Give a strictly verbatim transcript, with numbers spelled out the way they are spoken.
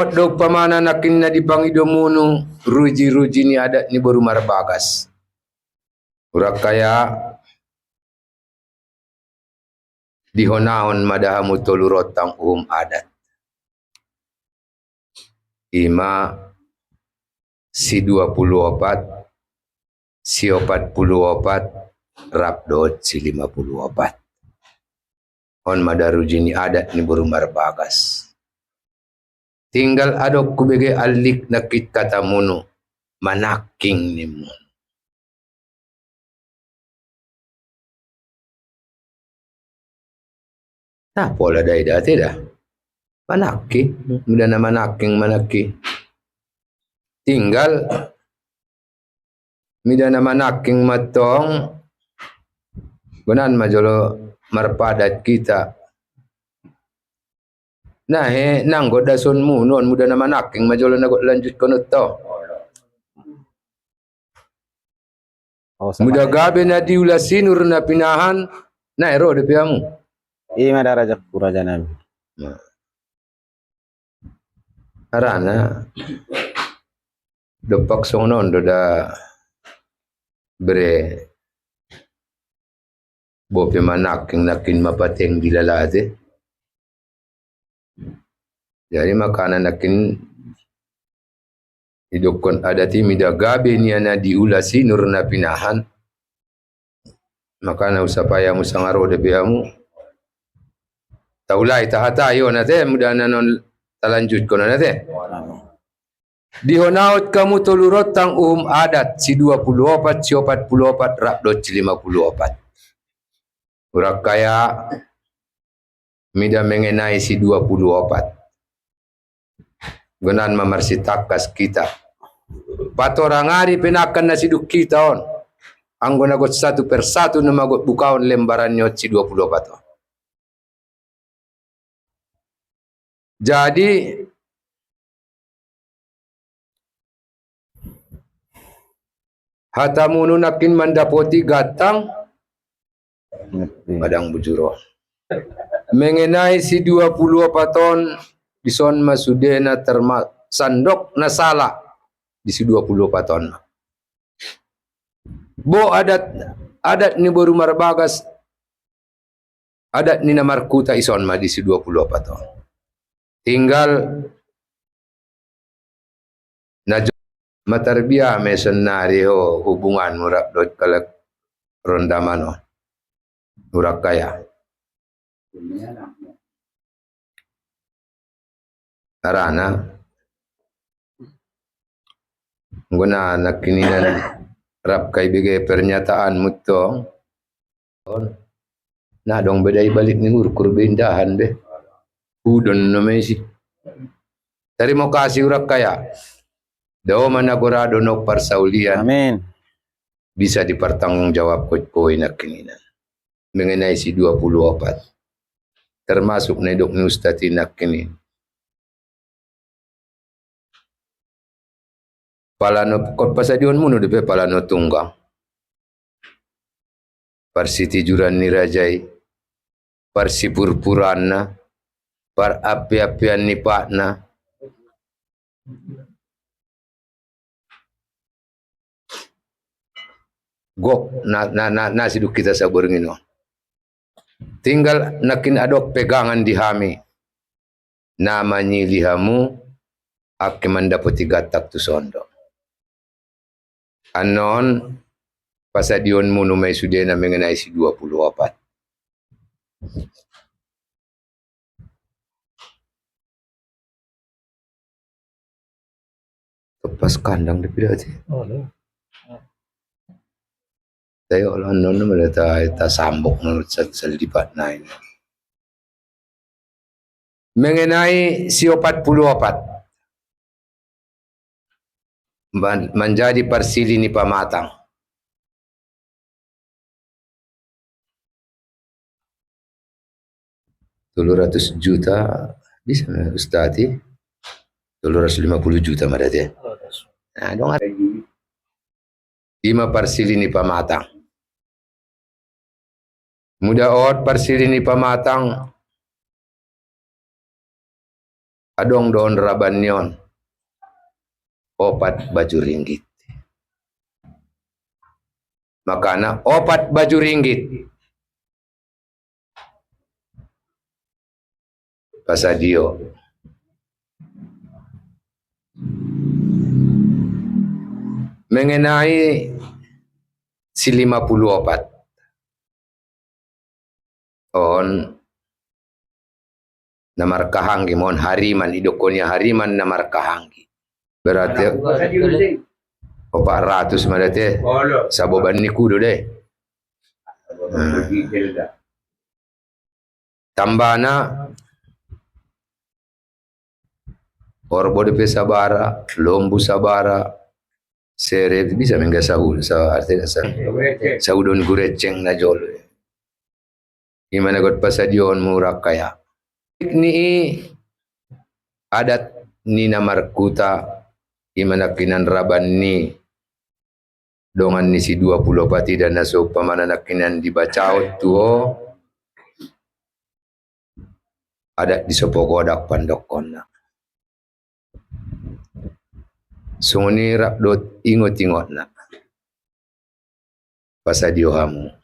Do pamana nakin na di pangidomunu, ruji-ruji ni adat ni boru marbagas. Urakaya, di honahon mada hamu tolu rotang uhum adat. Ima si dua puluh opat, si opat puluh opat, rap dot si lima puluh opat. On mada ruji ni adat ni boru marbagas. Tinggal adok ku bege alik nakit kata munu, manaking ni munu. Na pola dai dati da. Manaki, muda na manaking manaki. Tinggal mida na manaking matong, gonan ma jolo marpadat kita. Na he, nanggo dason munu on muda na manaking ma jolo nagot lanjut kono to. Muda gabe na diula sinur na pinahan, na ero de piamu. Ima daraja kuraja nami. Arana, do paksong nondo da bre. Bo pe manaking nakin mapateng di lalate. Jadi makana nakin idokon adati mida gabe ni ana diula sinur na pinahan. Makana usapaya mu sangaro de piamu. Taulai tahata yo nate, muda nanon talanjut kono nate. Di honaot kamu tolu rotang uhum adat, si dua puluh opat, si opat puluh opat, rap dot si lima puluh opat. Urakaya, mida mengenai si dua puluh opat. Gonan ma marsitakas kita. Patorang ari penakan na siduk kita on. Anggo nagot satu per satu na magot bukaon lembaran nyot si dua puluh opat on. Jadi, hata munu nakin mandapoti gatang padang bujuro. Mengenai si dua puluh opat on, dison ma sudena terma-, sandok na sala di si dua puluh opat on. Bo adat, adat ni boru marbagas, adat ni na markuta ison ma di si dua puluh opat on. Tinggal na jo-, matarbiah me sonari ho hubungan murap dot kalek ronda mano. Urakaya. Arana. Nggo na nakininan rap kai bege pernyataan muto. Na dong bedai balik ni ngurkur beindahan be. Udon no mesi. Tarimo kasih urakaya. Dao mana gora dono parsaulian. Amin. Bisa dipertanggungjawab kot koi nakininan. Mengenai si dua puluh opat. Termasuk nedok ni ustad i nakinin. Palano, kot pasadion munu depe palano tunggang. Parsitijuran ni raja i, parsipurpuranna, parapi-apian ni patna. Gok, na, na, na, na siduk kita saborngino. Tinggal nakin adok pegangan di hami. Na manyili hamu, aki mandapoti gatak tu sondo. Anon, pasadion munu mai sudena mengenai si dua puluh opat. Tepas kandang di pidati. Oh, iya. Tayo lah, nono mala ta, ta sambok, nono sel-, selipat nain. Mengenai si opat puluh opat. Man-, manjadi parsili ni pamatang. Tolu ratus juta, bisa, Ustad, i? Tolu ratus lima puluh juta ma dati. Na, dong ada. Ima parsili ni pamatang. Muda ot parsili ni pamatang. Adong doon raban ni on opat baju ringgit. Makana opat baju ringgit. Pasadio. Mengenai si lima puluh opat. On na markahanggi, mon hariman, idokon ni hariman na markahanggi. Berarti opat ratus ma dati. Sabo ban ni kudo de. Tambana, orbo de pe sabara, lombu sabara, sere, bisa mengga sahu, sa, arti sa, sahudon gureceng na jolo. I mana got pasadioon mura kaya. Ni i adat ni na markuta, i mana kinan raban ni dongan ni si dua puluh opat i dana so pamana na kinan di bacaot tuo. Adat di so pogodak pandokonna. Songon i rap dot ingot-ingotna. Pasadio hamu.